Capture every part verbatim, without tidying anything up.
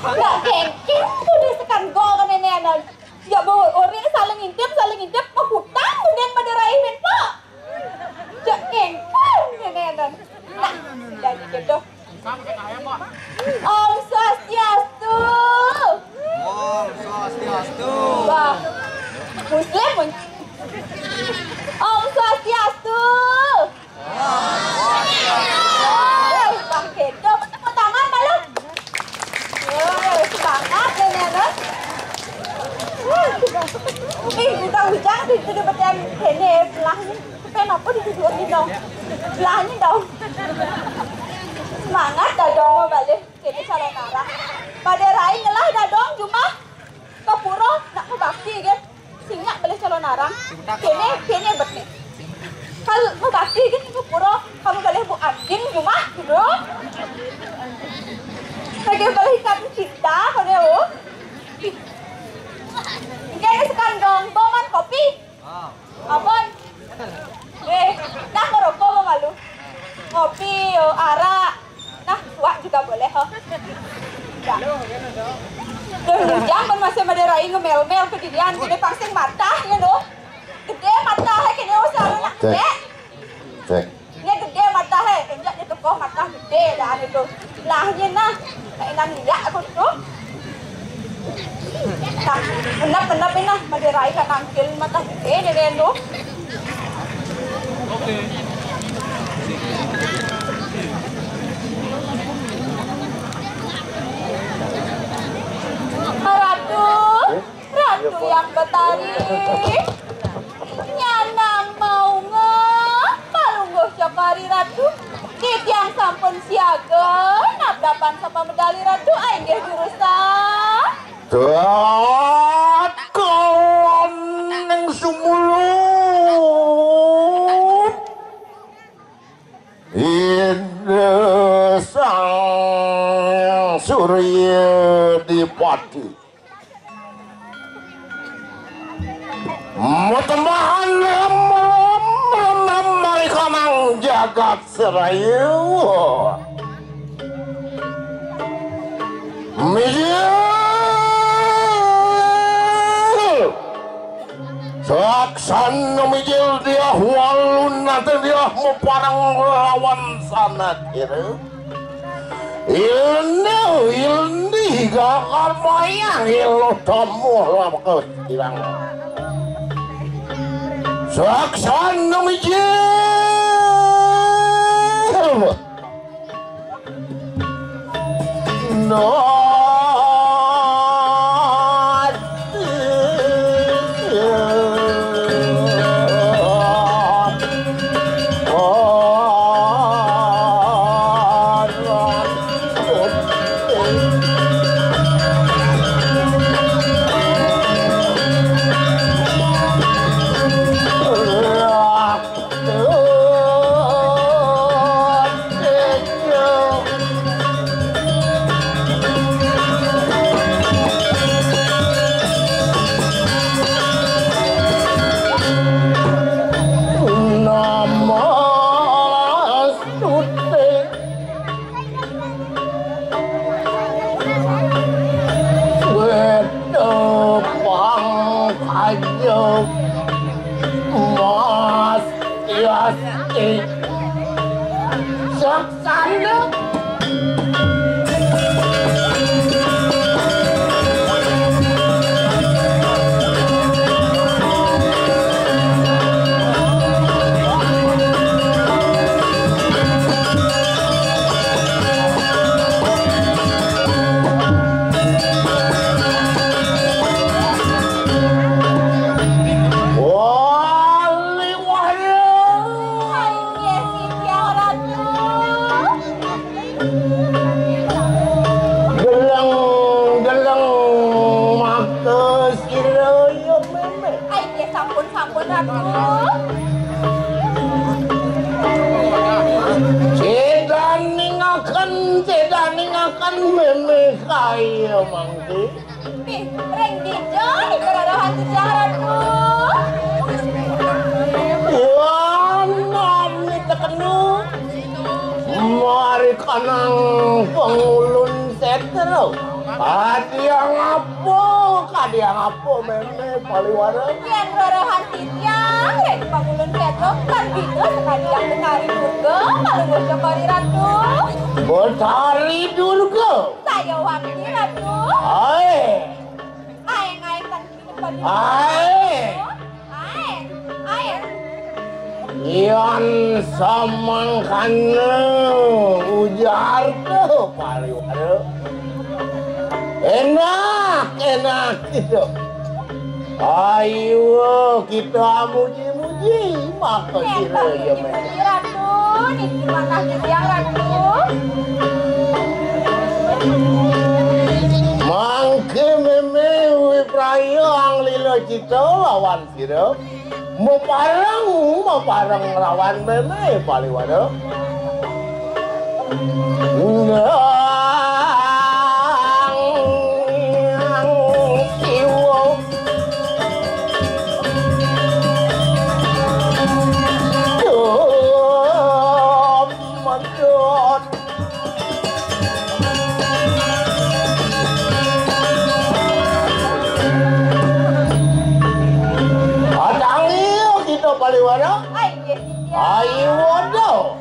Ndak kengkeng udah sekan gol ke nenek anak. Ya, bu, orang saling intip, saling intip, mau hutang kemudian pada raih men, Pak. Ndak kengkeng nenek anak. Nah, dan gitu. Om Swastiastu. Om Swastiastu. Wah, Muslim. Om Swastiastu. Wah, Bang Kedo, tepuk tangan malu. Wah, semangat nenek anak. Ih, udah ujang di, di, di, di, ini, belahnya. Kenapa dituduh ini dong? Belahnya dong. Semangat dah dong, balik. Kene calonarang. Pada rai ngelah dadong jumah ke pura nak mebakti kan. Singak beli calonarang. Kene, kene bet nih. Kalau mebakti kan ke pura, kamu beli bu anjing jumah gitu. Lagi beli ikan cinta kau dia, oh. Kene sekandong boman kopi. Ampun. Eh, nah ngerokok mau malu. Ngopi, yo, arak. Nah, suak juga boleh, ho. Ya. Duh, jangan masih pada rai ngemel-mel ke dirian, gede pangsing mata, ya, doh. Gede mata, he, kene usah anak gede. Cek. Ini gede mata, he. Injak dia tekoh mata gede dah anu tu. Lahnya nah. Tak inang liak aku tu. Nah, henap-henap ini nah. Pada rai kan nangkil mata gede dia, dia tu. Ratu. Ratu yang Betari, nyanang maunga, malungguh cokor Ratu, titiang sampun siaga, nabdapan sapa medali Ratu, inggih jurus ta. Tat kawan ning sumulut, Ida Sang Surya Dipati. Matembahan melem-melem marikanang jagat seraya. Mijil. Saksana mijil dia walun nanti dia muparang lawan sana kira. Ilni, ilni, gagal mayang, ilu tamuh lam kau silang. Saksan nami jil. No. Yasti. Saksana. Wali wahyu. Inggih, Ratu. Deleng, deleng maka sira ya Mémé. Ai, nggih, sampun, sampun, Ratu. Cedaningaken, cedaningaken Mémé kaya mangke. Ih, ring dija nika rarahan titiang, Ratu? Wah, nami tekenu. Mari kanang pangulun setra. Kadiang apa, kadiang apa, Mémé Paliwara? Yén rarahan titiang ring pangulun setra, kan bisa sekadiang Betari Durga, Palungguh Cokor I Ratu. Betari Durga. Saya wakil, Ratu. Ae. Ae, ae, kan gitu, Pak. Ae. Ae, ae. Yan samangkana ujar tuh, Paliwara. Enak, enak gitu. Ayo kita muji-muji maka sira ya, Mémé. Ratu, niki manah titiang, Ratu. Mangke Mémé wipraya anglila cita lawan sira. Mapareng, mapareng lawan Mémé Paliwara. Nang Siwa. Duh, medhot. Atangi kita Paliwara. Ai, nggih, Ratu. Ayo, waduh.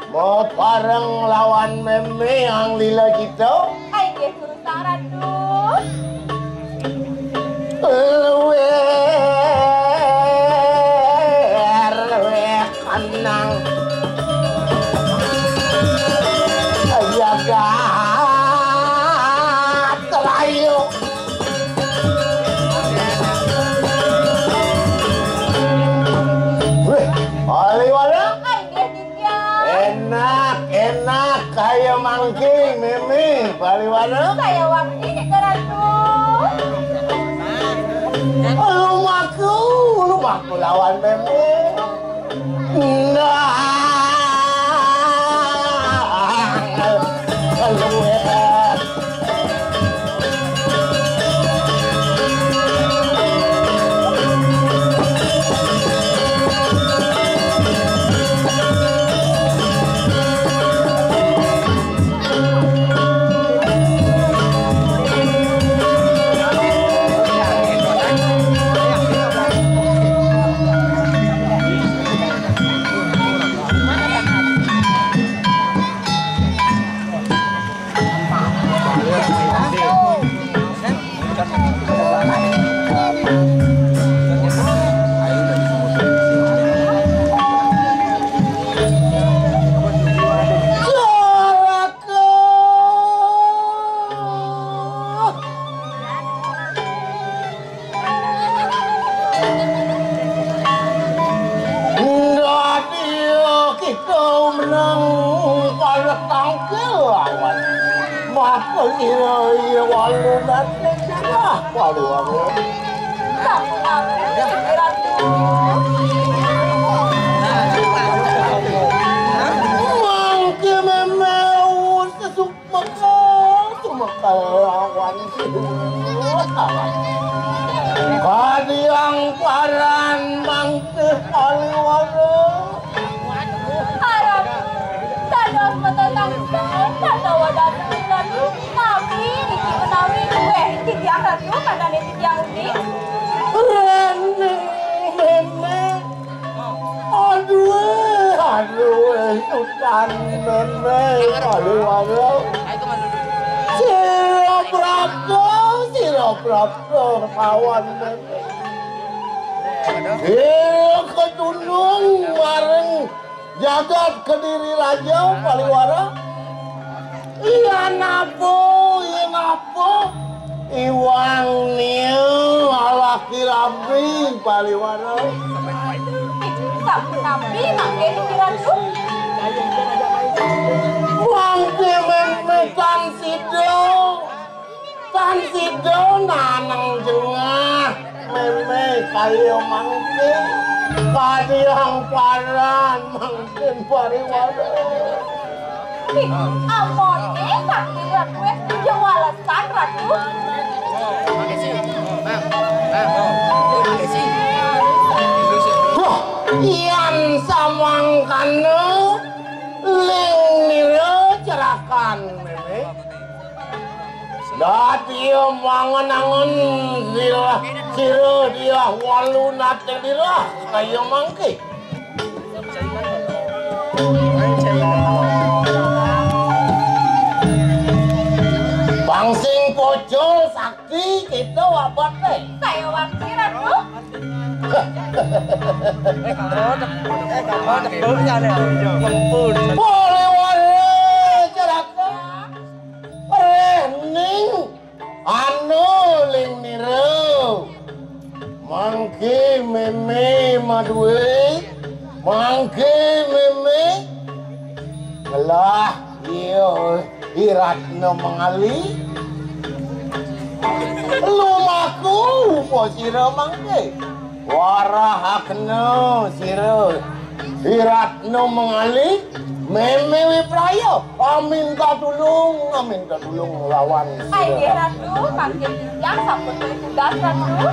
Mapareng lawan Mémé anglila cita. Ai, nggih, durusang, Ratu. Luwih, luwih kanang jagat rayu. Wih, Paliwara. Ai, nggih, Enak, enak kaya mangke, Mémé Paliwara. Saya wakti nika, Ratu. Lumaku, lumaku lawan Mémé. Nah, luwih. Dadi kita menang pada tangkil lawan. Maka ira iya walu nanti cerah pada wangi. Mangke Mémé sesuk Maka, maka lawan. Kadiang paran mangke Paliwara. Harap dados matetangkep atawa dateng Ratu, tapi niki menawi luwih titiang Ratu, kanane titiang uning. Rene, Mémé. Tutan mémé paliwara. Sira prapta, sira prapta kawan mémé. Sira katundung maring jagat Kediri Raja paliwara. Iya napa, iya napa? Iwang nia alaki rabi paliwara. Sapunapi mangke Ratu? Mangke mémé tan sida. Tan sida nanang jengah mémé kaya mangke. Kadiang paran mangkin pariwara. Ih, amoné sakti Ratu, eh, jeng walesan Ratu. Wah, yan samangkana ling nira cerakan mémé. Dadi mangen-angen sira, sira diah walu nating dirah kaya mangke. Bangsing pocol sakti kita wabaté. Saya wakti Ratu. Boleh wara ceraka. Rening anu ling nira. Mangke mémé madué, mangke mémé ngelah iya iratna mengali. Lumaku upa sira mangke. Warahakna sira iratna mengali, mémé wipraya, aminta tulung, aminta tulung lawan sira. Inggih Ratu, mangke titiang sampun tugas Ratu.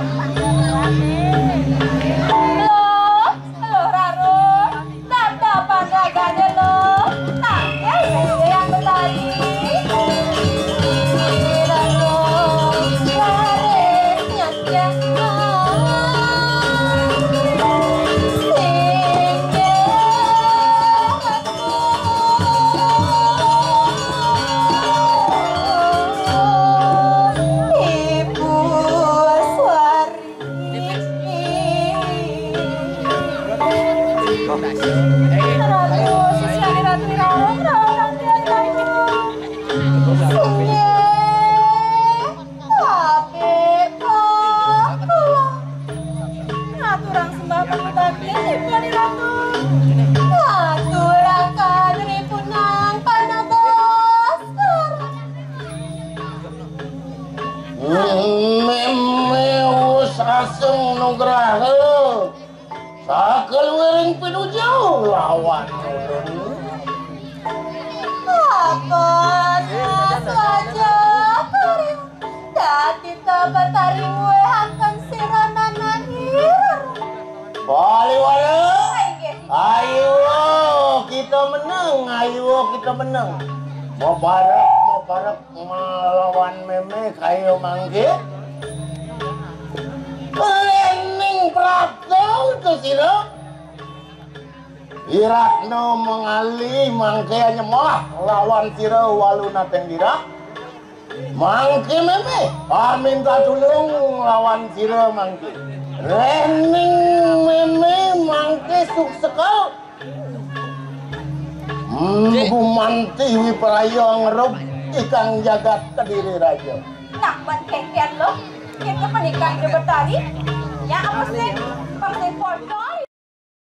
Loh, loh Rarung, tatapan ragané loh. Tanggé Hyang Betari. Rarung, laris nyatian. Tapi kok ngaturang sembah pangubakti, Ratu. Ngaturaken ripunang panabas. Mémé wus asung nugraha. Sakaluwiring pinuju lawan ulun. Apa saja kuring dadi tabatari nguehaken sira nanahir. Baliwala. Inggih. Ayo kita menang, ayo kita menang. Mabarek, mabarek. Nglawan mémé kaya mangké. Lening prapta utus sira. Iratna mengali mangké nyembah lawan sira walu nating dirah. Mangké mémé, ah, minta tulung lawan sira mangké. Lening mémé mangké suksekel. Hmm, gumanti wipraya ngerub ikang jagat Kediri Raja. Nah, wan kéngkén lo, kita menikah di Betari. Ya, apa sih? Pasti foto.